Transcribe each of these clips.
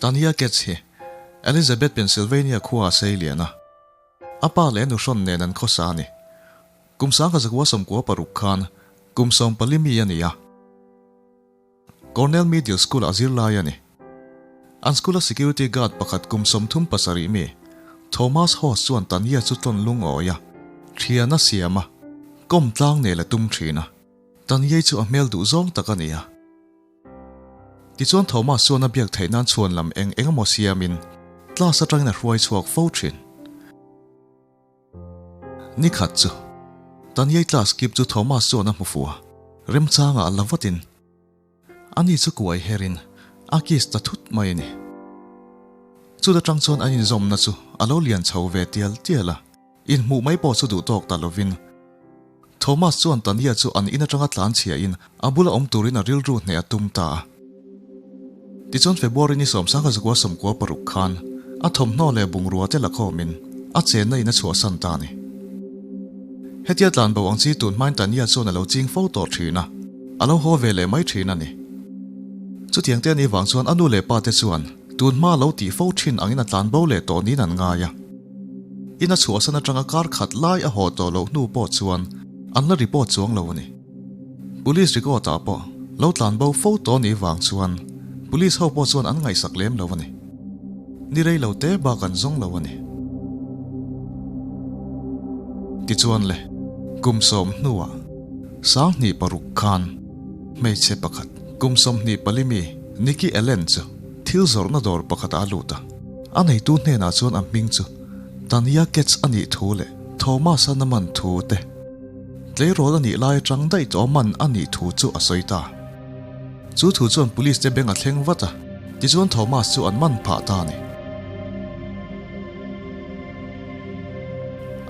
Tanya Ketz hi Elizabeth, Pennsylvania khua a sei lian a. A pa leh a nuhrawn nen an khawsa a ni. Kum 1996 khan kum 14 mi a ni a. Cornell Middle School ah zirlai a ni. An school a security guard pakhat kum 37 mi Thomas Hoss chuan Tanya chu tlawn lungawi a, thian a siam a, kawm tlang nel a tum thin a. Tanya chu a hmel duh zawng tak a ni a. Tichuan Thomas chuan a biak theih nan chhuan lam eng eng emaw siamin class atangin a hruai chhuak fo thin. Ni khat chu Tanyai class kip chu Thomas chuan a hmu fuh a, remchangah a la vatin ani chu kuai herin a kiss ta thut mai a ni. Chuta tang chuan an inzawmna chu a lo lian chho ve tial tial a. Inhmuh mai pawh chu duh tawk ta lovin Thomas chuan Tanya chu an in atanga tlan chhiahin a bula awm turin a rilru hneh a tum ta a. Tichuan February ni 1996 khan a thawmhnaw leh bungrua te la khawmin a chenna in a chhuahsan ta a ni. Hetia tlan bo ang chi tun hmain Tanya chuan a lo ching fo tawh thin a, a lo haw ve leh mai thin a ni. Chutiang te anih vang chuan a nu leh pa te chuan tun hma a lo tih fo thin angin a tlan bo leh tawh niin an ngai a. In a chhuahsan atanga kar khat lai a haw tawh loh hnu pawh chuan an la report chuang lo a ni. Police record ah pawh lo tlan bo fo tawh ni vang chuan police ho pawh chuan an ngaihsak lem lo a ni. Ni rei lo te bak an zawng lo a ni. Tichuan le, kum sawm hnuah 2006 khan hmeichhe pakhat kum 24 mi Nikki Allen chu thil zawrhna dawr pakhat ah a lut a. A neitu hnenah chuan a hming chu Tanya Ketz a nih thu leh Thomas-a na man thu te, tleirawl a nih lai atang daih tawh a man a nih thu chu a sawi ta. Chu thu chuan police te beng a thleng vat a, tichuan Thomas chu an man phah ta a ni.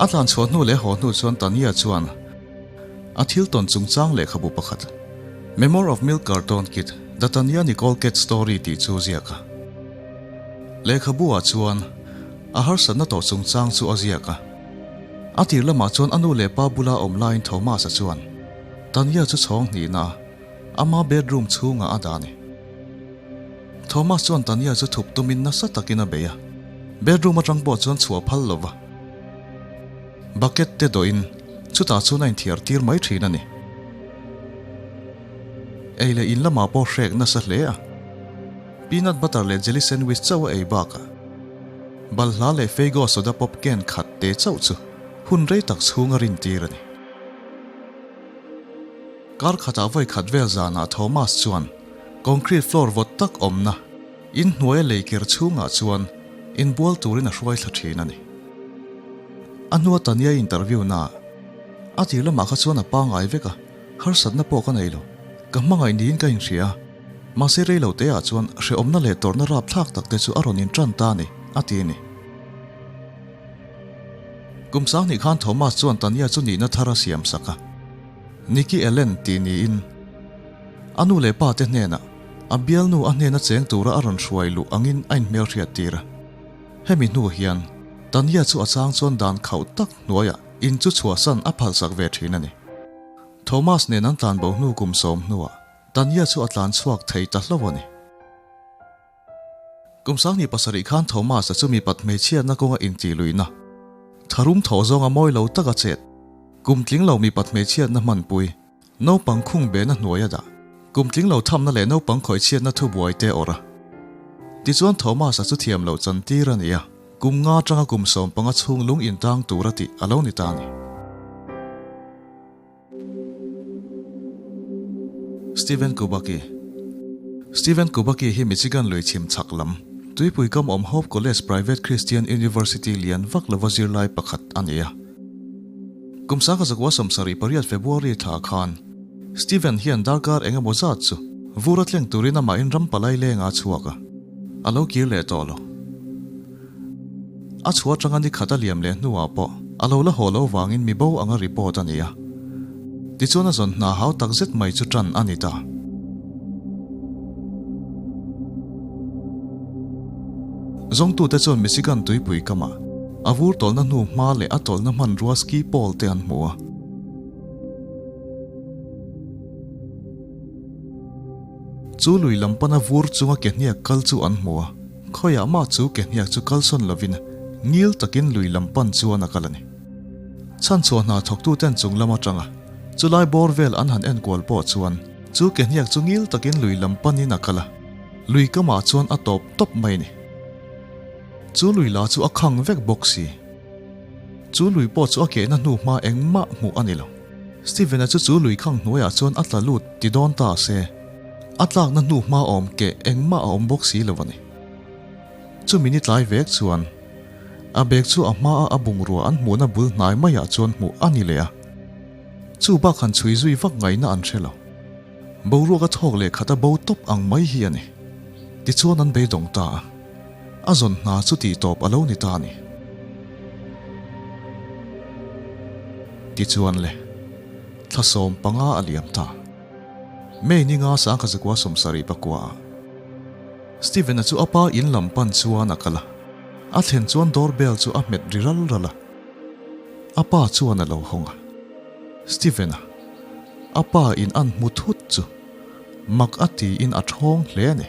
A tlan chhuah hnu leh haw hnu chuan Tanya chuan a thil tawn chungchang lehkhabu pakhat, Memoir of Milk Carton Kid, The Tanya Nicole Ketz Story tih chu ziak a. Lehkhabu ah chuan a harsatna tawh chungchang chu a ziak a. A tir lamah chuan a nu leh pa bula awm laiin Thomas-a chuan Tanya chu chhawng hnihna a ama bedroom chhungah a dah a ni. Thomas chuan Tanya chu thup tumin nasa takin a bei a, bedroom atang pawh chuan chhuah phal lo va, bucket te dawhin chutah chuan a inthiar tir mai thin a ni. Ei leh in lamah pawh hrek nasa hle a. Peanut butter leh jelly sandwich chauh a ei bakah balhla leh Faygo soda pop can khat te chauh chu hun rei tak chhung a rintir a ni. Kar khatah vawi khat vel zanah Thomas chuan concrete floor vawt tak awmna in hnuaia lei ker chhungah chuan inbual turin a hruai thla thin a ni. A hnua Tania interview naah a tir lamah kha chuan a pangngai vek a, harsatna pawh ka nei lo, ka hmangaih niin ka inhria a. Mahse rei lo teah chuan hrehawmna leh tawrhna rapthlak tak te chu a rawn intan ta a ni, a ti a ni. Kum 2000 khan Thomas chuan Tanya chu nihna thar a siam sak a, Nikki Allen tih niin a nu leh pa te hnenah a bialnu a hnena cheng tura a rawn hruai luh angin a inhmelhriat tir a. Hemi hnu hian Tanya chu a chang chuan dan khauh tak hnuaiah in chu chhuahsan a phalsak ve thin a ni. Thomas nen an tlanbo hnu kum 10 hnuah Tanya chu a tlan chhuak thei ta hlauh a ni. Kum 2007 khan Thomas-a chu mipat hmeichhiatna kawnga intih luihna, tharum thawh zawnga mawi lo taka chet, kum tling lo mipat hmeichhiatna hmanpui, naupang khung behna hnuaia dah, kum tling lo thamna leh naupang khawihchhiatna thubuai te awrh a. Tichuan Thomas-a chu thiam loh chantir a ni a, kum nga atanga kum 15 chhung lung intang tura tih a lo ni ta a ni. Steven Kubacki Steven Kubacki hi Michigan lui chhim chhak lam, tuipui kam awm Hope College Private Christian University lian vak lova zirlai pakhat a ni a. Kum 1978 February thla khan Steven hian darkar eng emaw zat chu vur a tleng turin amahin ram palai leng a chhuak a, a lo kir leh tawh lo. A chhuah atanga ni khat a liam leh hnuah pawh a lo la haw lo vangin mi bo anga report a ni a. Tichuan a zawn hna hau tak zet mai chu tan a ni ta. Zawngtute chuan Michigan tuipui kamah a vur tawlhna hnu hma leh a tawlhna hmanrua ski pole te an hmu a. Chu lui lam pana vur chunga ke hniak kal chu an hmu a. Khawiah mah chu ke hniak chu kalsawn lovin ngil takin lui lam pan chuan a kal a ni. Chhanchhuah hna thawktuten chung lam atanga chulai bawr vel an han enkual pawh chuan chu ke hniak chu ngil takin lui lam panin a kal a, lui kamah chuan a tawp tawp mai a ni. Chu lui la chu a khang vek bawk si. Chu lui pawh chu a kehna hnu hma engmah hmuh a ni lo. Steven-a chu chu lui khang hnuaiah chuan a tla lut ti dawn ta se, a tlakna hnu hma awm keh engmah a awm bawk si lo a ni. Chumi ni tlai vek chuan a bag chu a hmaa a bungrua an hmuhna bul hnai maiah chuan hmuh a ni leh a. Chu bak han chhui zui vak ngaihna an hre lo. Boruak a thawk leh khat a bo tawp ang mai hi a ni. Tichuan an beidawng ta a, a zawn hna chu tih tawp a lo ni ta a ni. Tichuan le, thla 15 a liam ta. May ni nga 1974 ah Steven-a chu a pa in lam pan chuan a kal a, a thlen chuan door bell chu a hmet ri ral ral a. A pa chuan a lo hawng a, Steven-a, A pa in an hmu thut chu mak a tiin a thawng hle a ni.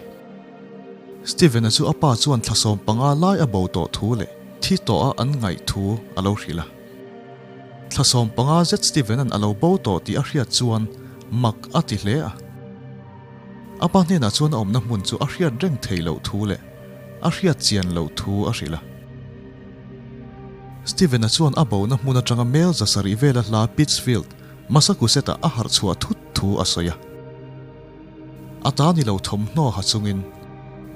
Steven-a chu a pa chuan thla 15 lai a bo tawh thu leh thi tawh a an ngaih thu a lo hrilh a. Thla 15 zet Steven-a'n a lo bo tawh tih a hriat chuan mak a ti hle a. A pa hnenah chuan a awmna hmun chu a hriat reng thei loh thu leh a hriat chian loh thu a hrilh a. Steven-a chuan a bona hmun atanga mel 700 vela hla Pittsfield, Massachusetts-ah a harh chhuah thut thu a sawi a. A ta ni lo thawmhnaw ha chungin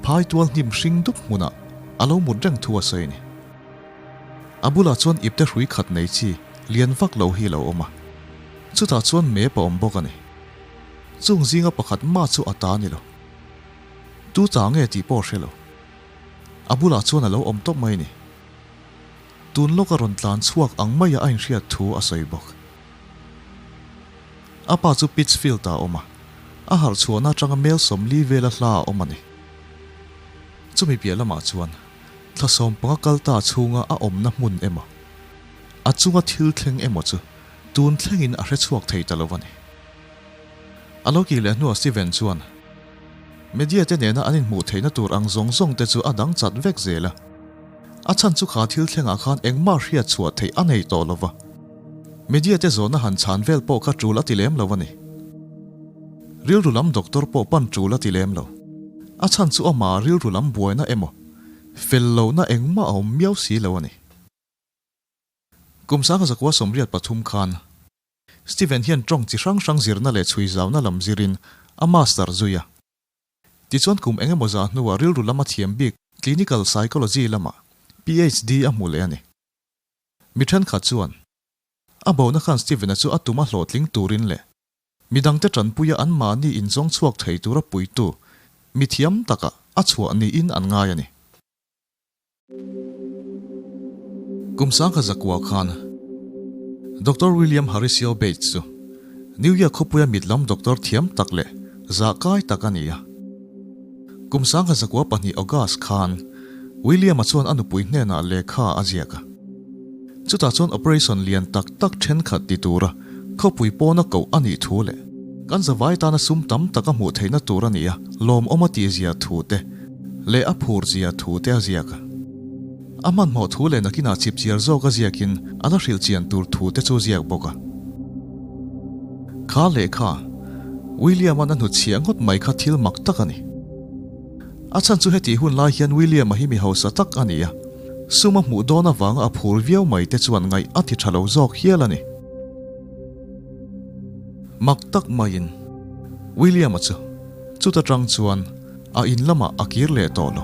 phai tual hnim hring dup hmunah a lo mut reng thu a sawi a ni. A bulah chuan ipte hrui khat nei chi lian vak lo hi a lo awm a, chutah chuan map a awm bawk a ni. Chung zinga pakhat mah chu a ta ni lo. Tu ta nge tih pawh a hre lo. A bulah chuan a lo awm tawp mai a ni. Tun lawk a rawn tlan chhuak ang maia a inhriat thu a sawi bawk. A pa chu Pittsfield-ah a awm a, a harh chhuahna atanga mel 40 vela hla a awm a ni. Chumi piah lamah chuan thla 15 kal ta chhunga a awmna hmun emaw, a chunga thil thleng emaw chu tun thlengin a hre chhuak thei ta lo a ni. A lo kir leh hnuah Steven chuan media te nena an inhmuh theihna tur ang zawng zawng te chu a dang chat vek zel a. A chhan chu kha thil thlengah khan engmah hriat chhuah theih a nei tawh lo va. Media te zawhna han chhan vel pawh kha tul a ti lem lo a ni. Rilru lam doctor pawh pan tul a ti lem lo. A chhan chu amah rilru lam buaina emaw, fel lohna engmah a awm miau si lo a ni. Kum 1983 khan Steven hian tawng chi hrang hrang zirna leh chhui zauna lam zirin a master zui a. Tichuan kum eng emaw zah hnuah rilru lama thiam bik Clinical Psychology lamah PhD a hmu leh a ni. Mi thenkhat chuan a bona khan Steven-a chu a tum a hlawhtling turin leh midangte tanpuia anmahni inzawng chhuak thei tura puitu mi thiam takah a chhuah niin an ngai a ni. Kum 1900 khan Doctor William Horatio Bates chu New York khawpuia mit lam doctor thiam tak leh zahkai tak a ni a. Kum 1902 August khan William-a chuan a nupui hnenah lehkha a ziak a. Chutah chuan operation lian tak tak thenkhat ti tura khawpui pawna koh a nih thu leh kan zavai tana sum tam tak a hmuh theihna tur a ni a, lawmawm a tihzia thu te leh a phur zia thu te a ziak a. A hmanhmawh thu leh nakinah chipchiar zawk a ziakin a la hrilh chian tur thu te chu ziak bawk a. Kha lehkha, William-a'n a hnutchhiah ngawt mai kha thil mak tak a ni. A chhan chu hetih hun lai hian William-a hi mi hausa tak a ni a, sum a hmuh dawn avanga a phur viau mai te chuan ngaih a ti tha lo zawk hial a ni. Mak tak maiin William-a chu chuta tang chuan a in lamah a kir leh tawh lo.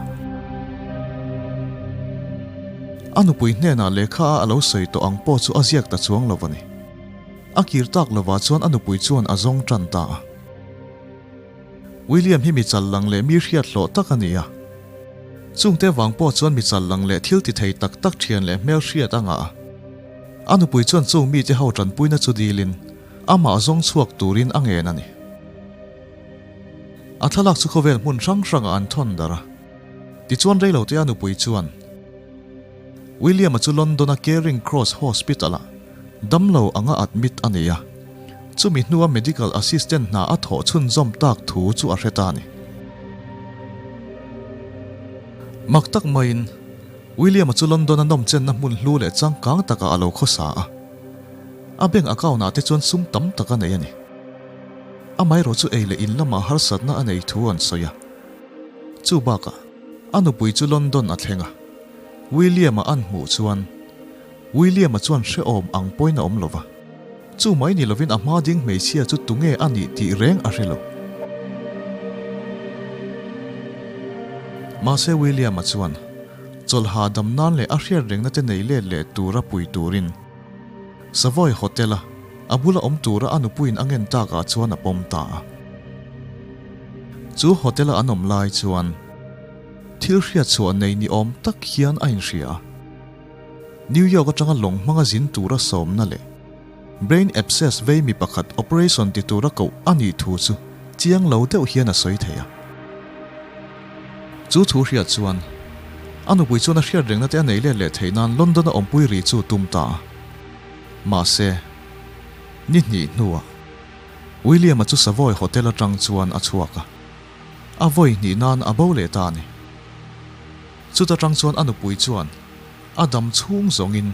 A nupui hnenah lehkha a a lo sawi tawh ang pawh chu a ziak ta chuang lo a ni. A kir tak lovah chuan a nupui chuan a zawng tan ta a. William hi mi chal lang leh mi hriat hlawh tak a ni a. Chungte vang pawh chuan mi chal lang leh thil ti thei tak tak thian leh hmel hriat a ngah a. A nupui chuan chung mite ho tanpuina chu dilin amah zawng chhuak turin a ngen a ni. A thlalak chu khawvel hmun hrang hrangah an thawn darh a. Tichuan reilote a nupui chuan William-a chu London-a Charing Cross Hospital-ah damlo anga admit a ni a, chumi hnua medical assistant hna a thawh chhunzawm tak thu chu a hre ta a ni. Mak tak maiin William-a chu London-a nawmchenna hmun hlu leh changkang takah a lo khawsa a. A bank account-ah te chuan sum tam tak a nei a ni. Amaherawh chu ei leh in lamah harsatna a nei thu an sawi a. Chu bakah a nupui chu London a thleng a. William-a an hmuh chuan William-a chuan hrehawm ang pawhin a awm lo va. Chu mai ni lovin a hma ding hmeichhia chu tunge a nih tih reng a hre lo. Mahse William-a chuan chawlha dam nan leh a hriat rengna te nei let leh tura pui turin Savoy Hotel-a a bula awm tura a nupuiin a ngen takah chuan a pawm ta a. Chu hotel-a an awm lai chuan thil hriatchhuah nei ni awm tak hian a inhria a. New York atanga lawng hmanga zin tura sawmna leh brain abscess vei mi pakhat operation ti tura koh a nih thu chu chiang lo deuh hian a sawi thei a. Chu thu hriat chuan a nupui chuan a hriat rengna te a nei let leh theih nan London a awmpui ri chu tum ta a. Mahse, ni hnih hnuah William-a chu Savoy Hotel atang chuan a chhuak a, a vawi hnih nan a bo leh ta a ni. Chuta tang chuan a nupui chuan a dam chhung zawngin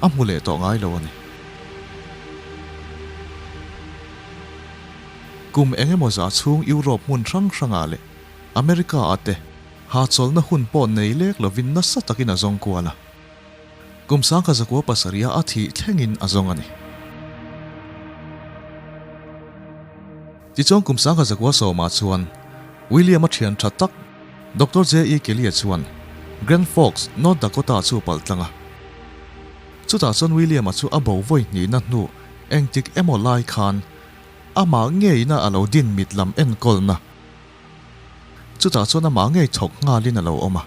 a hmu leh tawh ngai lo a ni. Kum eng emaw zah chhung Europe hmun hrang hrangah leh America-ah te hahchawlhna hun pawh nei lek lovin nasa takin a zawng kual a. Kum sangkha zakua pasarih a thih thlengin a zawng a ni. Tichuan kum sangkha zakua sawmah chuan William-a thian tha tak Doctor J.E. Kelly-a chuan Grand Forks, North Dakota chu palh tlang a. Chutah chuan William-a chu a bo vawi hnihna hnu engtik emaw lai khan amah ngeina a lo din mit lam enkawlna. Chutah chuan amah ngei chhawk nghalin a lo awm a,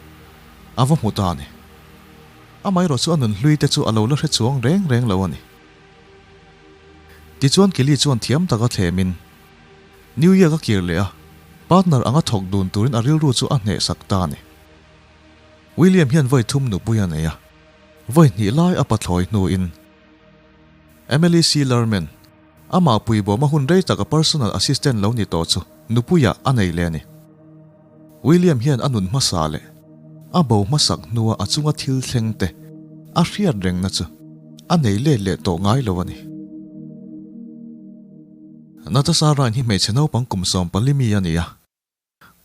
a va hmu ta a ni. Amaherawh chu a nun hlui te chu a lo la hre chuang reng reng lo a ni. Tichuan Kelly chuan thiam taka thlemin New York a kir leh a, partner anga thawk dun turin a rilru chu a hnehsak ta a ni. William hian vawi thum nupui a nei a, vawi hnih lai a pathlawi hnuin Emily C. Lerman, amah puibawm a hun rei tak a personal assistant lo ni tawh chu nupuiah a nei leh a ni. William hian a nun hmasa leh a bo hmasak hnua a chunga thil thleng te a hriat rengna chu a nei let leh tawh ngai lo a ni. Natasha Ryan hi hmeichhe naupang kum 14 mi a ni a.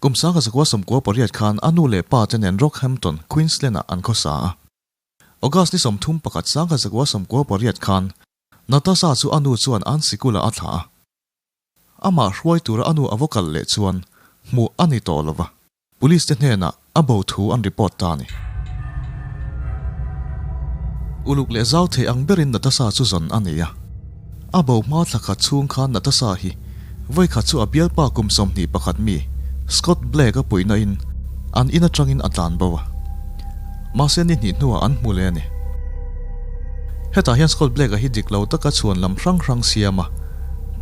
Kum 1998 khan a nu leh pa te nen Rockhampton, Queensland-ah an khawsa a. August ni 31 1998 khan Natasha chu a nu chuan an sikulah a thlah a. Amah hruai tura a nu a va kal leh chuan hmuh a ni tawh lo va, Police te hnenah a bo thu an report ta a ni. Uluk leh zau thei ang berin Natasha chu zawn a nei a. A bo hma thla khat chhung khan Natasha hi vawikhat chu a bialpa kum 21 mi Scott Blake a puihna in an in atangin a tlan bo a. Mahse ni hnih hnuah an hmu leh a ni. Hetah hian Scott Blake-a hi dik lo taka chhuan lam hrang hrang siam a,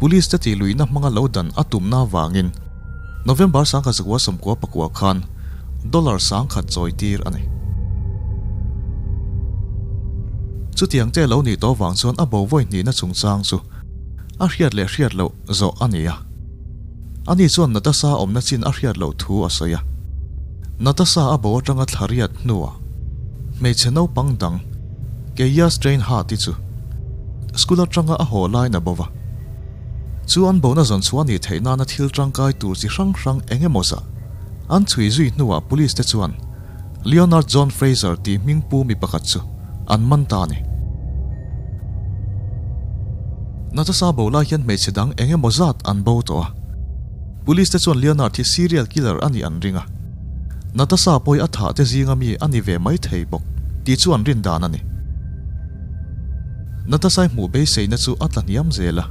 Police te tih luihna hmanga lo dan a tumna avangin November 1999 khan dollar 10,000 chawi tir a ni. Chutiang te lo nih tawh vang chuan a bo vawi hnihna chungchang chu a hriat leh hriat loh zawh a ni a. Ani chuan Natasha awmna chin a hriat loh thu a sawi a. Natasha a bo atanga thla riat hnuah hmeichhe naupang dang Keia Strainhart-i chu school atanga a haw lain a bo va. Chu an bona zawn chhuah a nih theih nana thil tangkai tur chi hrang hrang eng emaw zah an chhui zui hnuah police te chuan Leonard John Fraser tih hming pu mi pakhat chu an man ta a ni. Natasha bo lai hian hmeichhe dang eng emaw zat an bo tawh a. Police te chuan Leonard hi serial killer a nih an ring a. Natasha pawh hi a thah te zinga mi a ni ve mai thei bawk tih chu an rin dan a ni. Natasha-i hmuh beiseina chu a tla hniam zel a.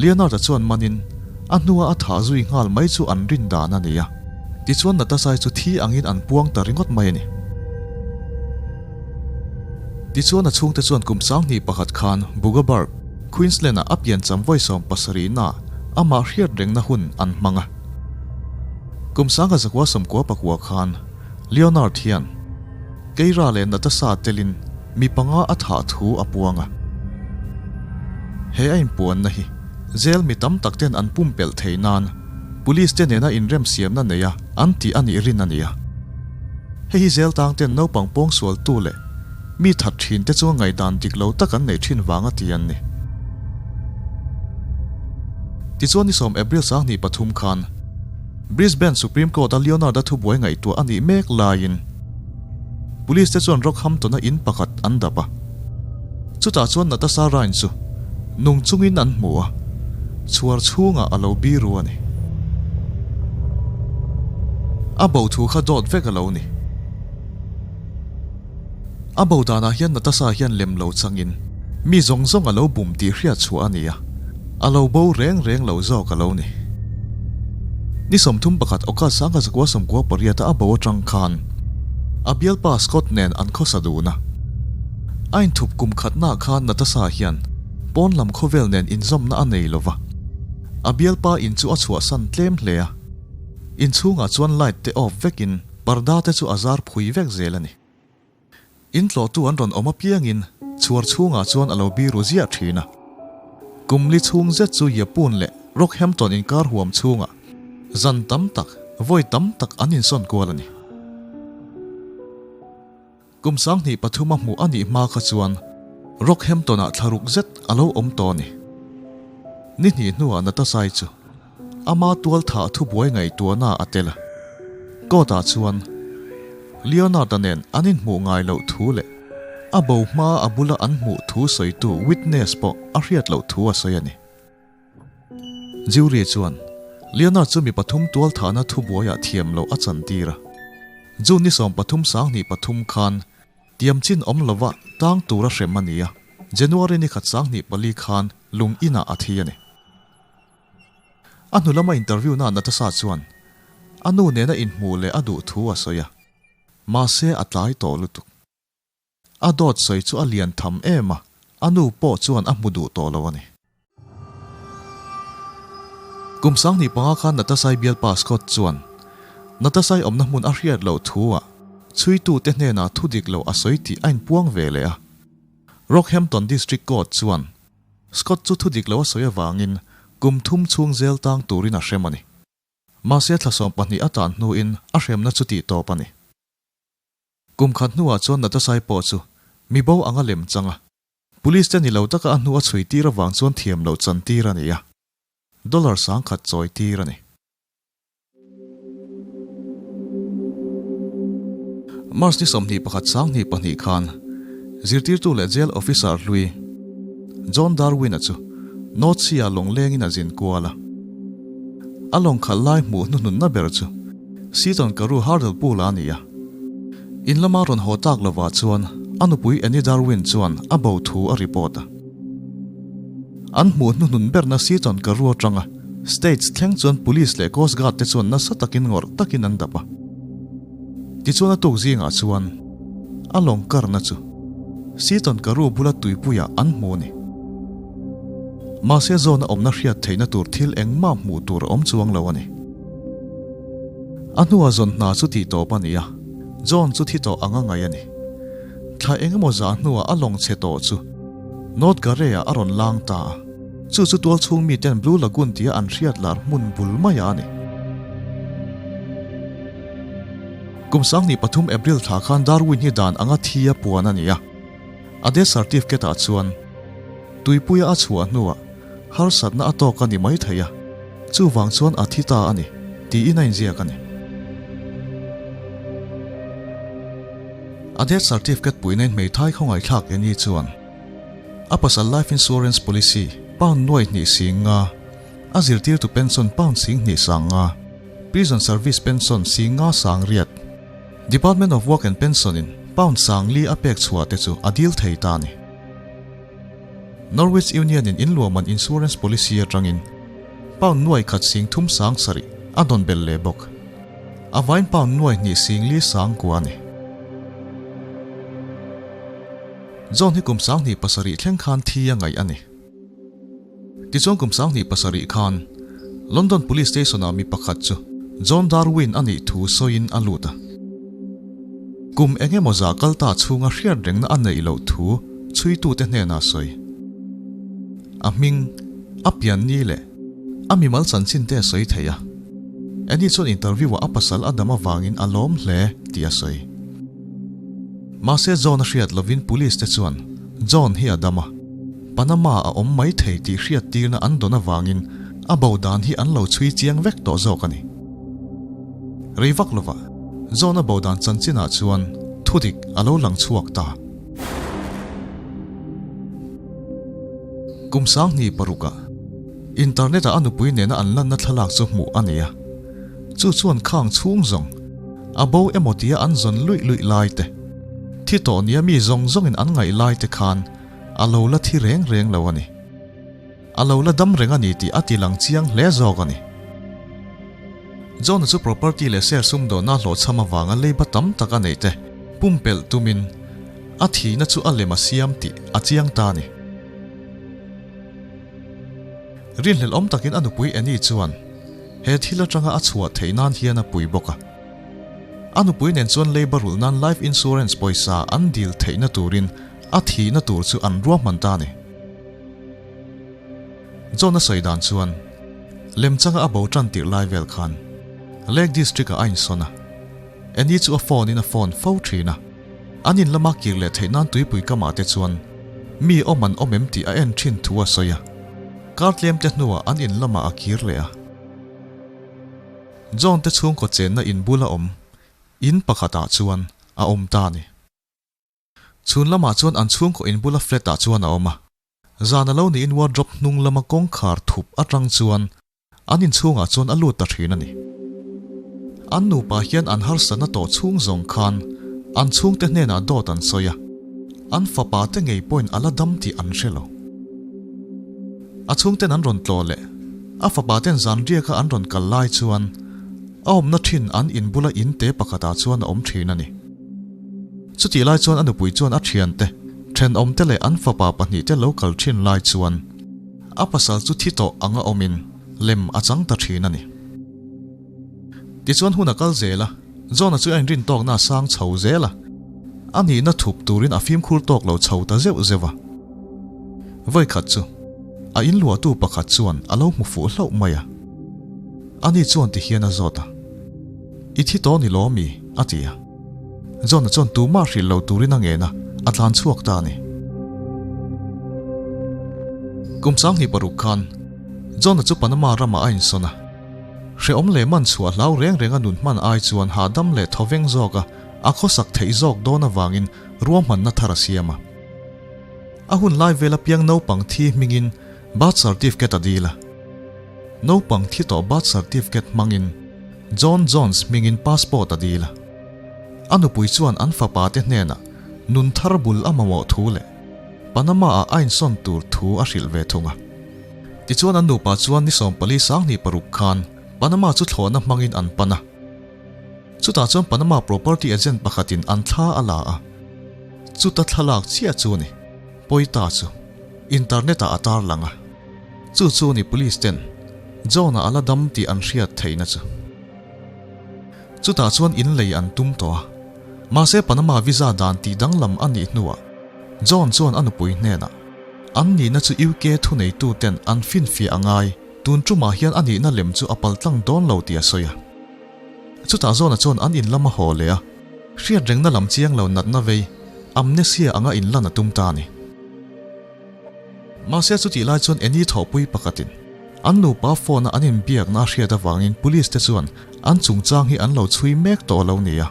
Leonard-a chuan manin a hnua a thah zui nghal mai chu an rin dan a ni a. Tichuan Natasha-i chu thi angin an puang ta ringawt mai a ni. Tichuan a chhungte chuan kum 21 khan Bugaburg, Queensland-ah a piancham vawi 70 na amah hriat rengna hun an hmang a. Kum 1999 khan Leonard hian Keira leh Natasha telin mi panga a thah thu a puang a. He a inpuanna hi jail mi tam tak ten an pumpelh theih nan Police te nena inremsiamna nei a an tih a nih rin a ni a. Hei hi zel tang ten naupang pawngsualtu leh mi that thin te chuan ngaihdan dik lo tak an neih thin vang a ti an ni. Tichuan ni 10 April 2003 khan Brisbane Supreme Court-a Leonard-a thubuai ngaihtuah a nih mek laiin Police te chuan Rockhampton-a in pakhat an dap a. Chutah chuan Natasha Ryan chu nung chungin an hmu a, chhuar chhungah a lo biru a ni. A bo thu kha dawt vek a lo ni. A bo danah hian Natasha hian lem lo changin mi zawng zawng a lo bum tih hriat chhuah a ni a, a lo bo reng reng lo zawk a lo ni. Ni 31 August 1998 a a bo atang khan a bialpa Scott nen an khawsa dun a. A inthup kum khatnaah khan Natasha hian pawn lam khawvel nen inzawmna a nei lo va, a bialpa in chu a chhuahsan tlem hle a, inchhungah chuan light te off vekin parda te chu a zar phui vek zel a ni. In tlawhtu an rawn awm apiangin chhuar chhungah chuan a lo biru ziah thin a. Kum li chhung zet chu Yeppoon leh Rockhampton inkar huam chhungah zan tam tak, vawi tam tak an insawn kual a ni. Kum 2003 a hmuh a nih hma kha chuan Rockhampton-ah thla ruk zet a lo awm tawh a ni. Ni hnih hnuah Natasai chu ama tual thah thubuai ngaihtuahna a tel a. Court-ah chuan Leonard-a nen an inhmuh ngai loh thu leh a bo hma a bula an hmuh thu sawitu witness pawh a hriat loh thu a sawi a ni. Jury chuan Leonard chu mi pathum tual thahna thubuaiah thiam loh a chantir a. June ni 13 2003 khan tiam chin awm lova tang tura hrem a ni a, January ni khat 2004 khan lung inah a thi a ni. A hnu lama interview na Natasha chuan a nu nena inhmuh leh a duh thu a sawi a, mahse a tlai tawh lutuk. A dawt sawi chu a lian tham em a, a nu pawh chuan a hmu duh tawh lo a ni. Kum 2005 khan Natasai bialpa Scott chuan Natasai awmna hmun a hriat loh thu ah chhuitute hnenah thu dik lo a sawi tih a inpuang ve leh a. Rockhampton District Court chuan Scott chu thu dik lo a sawi avangin kum thum chhung zel tang turin a hrem a ni. Mahse thla 12 a tan hnuin a hremna chu tih tawp a ni. Kum khat hnuah chuan Natasai pawh chu mi bo anga lem chang a, Police te ni lo taka a hnu a chhui tir avang chuan thiam loh chan tir a ni a, dollar 10,000 chawi tir a ni. March ni 21 2002 khan zirtirtu leh jail officer hlui John Darwin-a chu North Sea-ah lawng lengin a zin kual a. A lawng khalh lai hmuh hnuhnunna ber chu Seaton Carew Hartlepool a ni a. In lama rawn haw tak lovah chuan a nupui Annie Darwin chuan a bo thu a report a. An hmuh hnuhnun berna Seaton Carew atanga States thleng chuan Police leh Coast Guard te chuan nasa takin ngawrh takin an dap a. Tichuan a tuk zingah chuan a lawng karna chu Seaton Carew bula tuipuiah an hmu a ni. Mahse zawna awmna hriat theihna tur thil engmah hmuh tur a awm chuang lo a ni. A hnuah zawn hna chu tih tawp a ni a, John chu thi tawh anga ngaih a ni. Thla engemaw zah hnuah a lawng chhe tawh chu North Gare-ah a rawn lang ta a, chu chu tual chhung miten Blue Lagoon tia an hriat lar hmun bul mai a ni. Kum 2003 April thla khan Darwin hi dan anga thi a puan a ni a, a death certificate-ah chuan tuipuia a chhuah hnuah harsatna a tawk a ni mai thei a, chuvang chuan a thi ta a ni tiin a inziak a ni. A death certificate puihna in hmeithai khawngaih thlak Annie chuan a pasal life insurance policy pound 2,500, a zirtirtu pension pound 2,500, prison service pension 5,800, Department of Work and Pension in pound 4,000 a pek chhuah te chu a dil thei ta a ni. Norwich Union in inluahman insurance policy atangin pound 1,370,000 a dawn bel leh bawk. A vain pound 2,409,000 a ni. John hi kum 2007 thleng khan thi a ngaih a ni. Tichuan kum 2007 khan London Police Station-ah mi pakhat chu John Darwin a nih thu sawiin a lut a. Kum engemaw za kal ta chhunga hriat rengna a neih loh thu chhuitute hnenah sawi. A hming, a pian ni leh a mimal chanchin te a sawi thei a. Annie chuan interview-ah a pasal a dam avangin a lawm hle tih a sawi. Mahse John a hriat lovin police te chuan John hi a dam a, Panama a awm mai thei tih hriattirna an dawn avangin a bo dan hi an lo chhui chiang vek tawh zawk a ni. Rei vak lovah John a bo dan chanchinah chuan thudik a lo lang chhuak ta. Kum 2006 ah internet ah a nupui nena an lanna thlalak chu hmuh a ni a, chu chuan khang chhung zawng a bo emaw tia an zawn luih luih lai te, thi tawh nia mi zawng zawngin an ngaih lai te khan a lo la thi reng reng lo a ni. A lo la dam reng a ni tih a ti lang chiang hle zawk a ni. John-a chu property leh share sumdawnna hlawhchham avanga leiba tam tak a neih te pumpelh tumin a thihna chu a lem a siam tih a chiang ta a ni. Rinhlelh awm takin a nupui Annie chuan he thil atanga a chhuah theih nan hian a pui bawk a. A nupui nen chuan leiba rulh nan life insurance pawisa an dil theihna turin a thihna tur chu an ruahman ta a ni. John-a sawi dan chuan lemchanga a bo tan tirh lai vel khan Lake District-ah a insawn a. Annie chu a phone in a phone fo thin a. An in lama kir leh theih nan tuipui kamah te chuan mi awm an awm em tih a en thin thu a sawi a. Kar tlem te hnuah an in lamah a kir leh a. John te chhungkaw chenna in bula awm in pakhatah chuan a awm ta a ni. Chhun lamah chuan an chhungkaw in bula flat ah chuan a awm a. Zan a lo niin wardrobe hnung lama kawngkhar thup atang chuan an inchhungah chuan a lut ta thin a ni. An nupa hian an harsatna tawh chhung zawng khan an chhungte hnenah dawt an sawi a, an fapa te ngei pawhin a la dam tih an hre lo. A chhungten an rawn tlawh leh a fapa ten zan riaka an rawn kal lai chuan a awmna thin an in bula in te pakhatah chuan a awm thin a ni. Chutih lai chuan a nupui chuan a thiante, thenawmte leh an fapa pahnihte lo kal thin lai chuan a pasal chu thi tawh anga awmin lem a chang ta thin a ni. Tichuan hun a kal zel a, John-a chu a inrin tawkna a sang chho zel a, a nihna thup turin a fimkhur tawk lo chho ta zeuh zeuh a. Vawikhat chu a inluahtu pakhat chuan a lo hmu fuh hlauh mai a, ani chuan tihian a zawt a, I thi tawh ni law mi? a ti a. John-a chuan tumah hrilh lo turin a ngen a, a tlan chhuak ta a ni. Kum 26 khan John-a chu Panama ramah a insawn a. Hrehawm leh man chhuah hlau reng renga nun hman ai chuan hahdam leh thawveng zawka a khawsak theih zawk dawn avangin ruahmanna thar a siam a. A hun lai vela piang naupang thi hmingin birth certificate a dil a. Naupang thi tawh birth certificate hmangin John Jones hmingin passport a dil a. A nupui chuan an fapa te hnenah nun thar bul a mamawh thu leh Panama-ah a insawn tur thu a hrilh ve thung a. Tichuan an nupa chuan ni 14 26 khan Panama chu thlawhna hmangin an pan a. Chutah chuan Panama property agent pakhatin an thla a la a. Chuta thlalak chiah chu a ni. Pawita chu internet-ah a tarlang a. Chu chu ni police ten John-a a la dam tih an hriat theihna chu. Chutah chuan in lei an tum tawh a. Mahse Panama visa dan tih danglam a nih hnuah John chuan a nupui hnenah an nihna chu UK thuneitu ten an finfiah a ngai, tun tumah hian a nihna lem chu a paltlang dawn lo tih a sawi a. Chutah John-a chuan an in lam a haw leh a, hriat rengna lam chiang lo natna vei, amnesia anga in lan a tum ta a ni. Mahse chutih lai chuan Annie thawhpui pakhatin an nupa phone-a an inbiakna a hriat avangin police te chuan an chungchang hi an lo chhui mek tawh lo nia.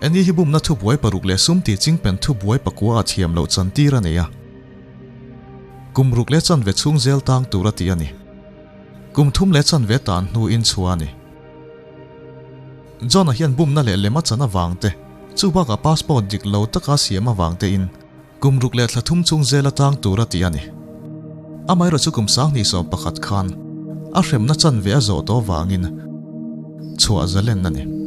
Annie hi bumna thubuai paruk leh sum tih chingpen thubuai pakua a thiam loh chantir a nei a. Kum ruk leh chanve chhung zel tang tur a ti a ni. Kum thum leh chanve tan hnuin chhuah a ni. John-a hian bumna leh lem a chan avang te, chu bakah passport dik lo taka siam avang tein kum ruk leh thla thum chung zel atang tur a ti a ni. Amaherawh chu kum 2011 khan a hremna chanve a zawh tawh avangin chhuah zalen a ni.